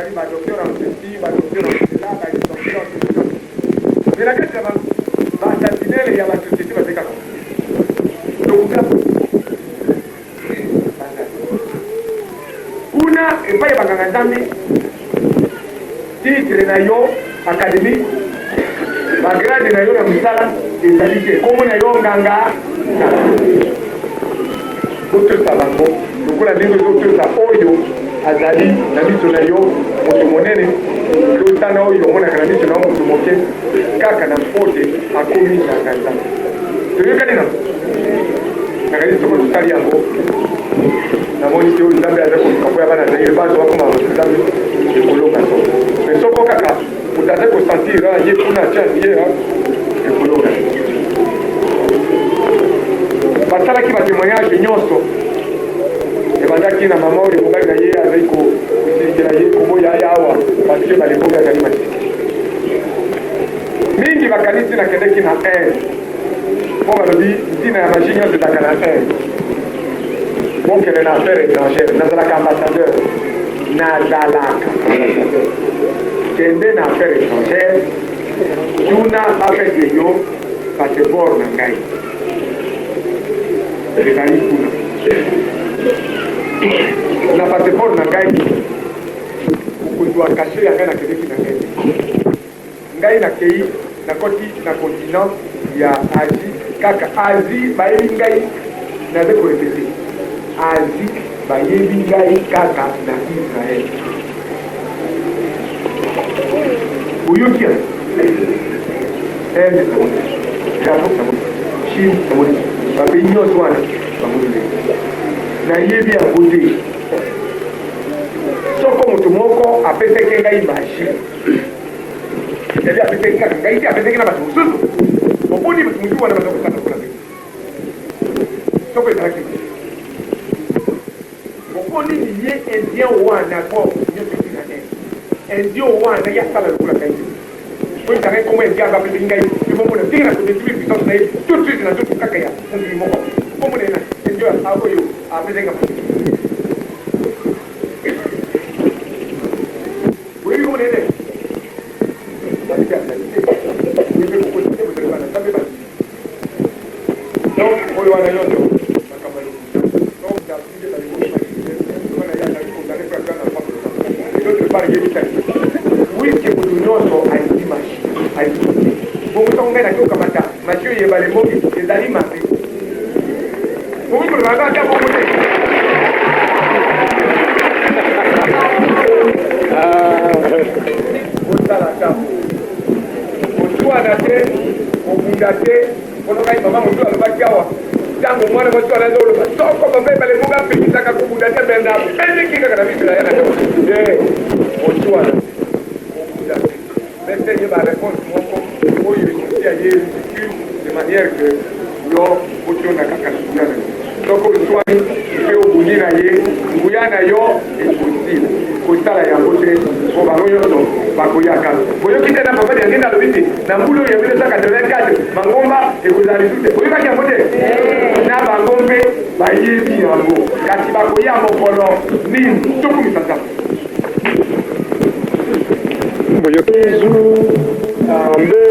Bazali ba docteur en ceci, ba docteur en cela, ba licencié en ceci. Mais na kati ya ba ba sentinelle ya ba société bazali kaka lokuta. Kuna epai ya banganga Nzambe, titre na yo académique, ba grade na yo na mosala ezali te, kombo na yo nganga Nzambe. Botosa bango lokola ndenge ozotosa oyo azali na miso na yo moto monene, tosa na oyo omonaka na miso na yo moto moke, kaka na mpo te akomi nganga Nzambe. Toyokani na nakanisi soko tosali yango, namoni te oyo Nzambe aza koluka mpo ya bana na ye bato bakoma bato Nzambe ekolonga soko. Mais soko kaka moto aza kosentir ye kuna atya ye ekolonga. Basalaki batémoignage nyonso, ebandaki na mama oyo mobali na ye azali kosilikela ye koboya ye awa parce que balemboki azali matiki mingi. Bakanisi nakendeki na Inde, mpo balobi ntina ya magie nyonso ezalaka na Inde. Bokende na affaire étrangère, nazalaka ambassadeur, nazalaka ambassadeur. Kende na affaire étrangère, tuna bapese yo passeport na ngai, ezali kuna. Na passeport na ngai okozwa cachet ya ngai. Nakendeki na Inde, ngai nakei, nakoti na continent ya Asie. Kaka Asie bayebi ngai, naza korépéter, Asie bayebi ngai kaka na Israel. Oyoki yango? Inde namoni, Japon namoni, Chine namoni, bapays nyonso wana bamoni ngai. Nayebi yango te. Soko moto moko apesaki ngai magie, c'est-à-dire apesaki kaka ngai te, apesaki na bato mosusu, oboni bato mosusu wana baza kosala lokola ngai. Soko ezalaki magie, moko nini ye Indien wana, po nyonso esi na Inde, Indien wana ye asala lokola ngai te. Oyo ezalaki nkombo ya Indien apesaki ngai, mpe bomona ndenge na kodétruire puissance na ye tout de suite na nzoto kaka ya mokili moko. Nkombo na ye na Indien oyo apesaki ngai magie, oyebi nkombo na ye nde? Babiki azali te, ye mpe kokosa te, bozali bana Nzambe bana. Donc oyo wana nyonso makambo ya lokuta. Donc nde balingi na ye azali condamné mpo aza na propre. Et d'autre part, yebisaki puisque moto nyonso alingi magie, alingi bongo, ntango ngai naki kokamata magie oyo ebale moki ezali mabe, bongo kolobaka ata bongo te. Kosala ata koswana te, kobunda te. Mpono ngai mama mosusu alobaki awa, ntango mwana mwasi wana azoloba soko papa ebale moko apekisaka kobunda te, me nabendeki kaka na miso na ye na te, koswana te, kobunda te. Pese ye baréponse moko oyo ekoki ya ye ridicule, de manière que yo otiona kaka na nguya na yo. Soki oswani mpe obundi na ye, nguya na yo ekosila. Kosala yango te, mpo bango nyonso bakoyaka. Boyoki te na papa Diangenda alobi te na mbula oyo ya 1984 mangomba ekozala lisusu te? Boyokaki yango te? Na bango mpe bayebi yango, kasi bakoya mokolo nini? Tokumisa Nzambe. Yesu Nzambe.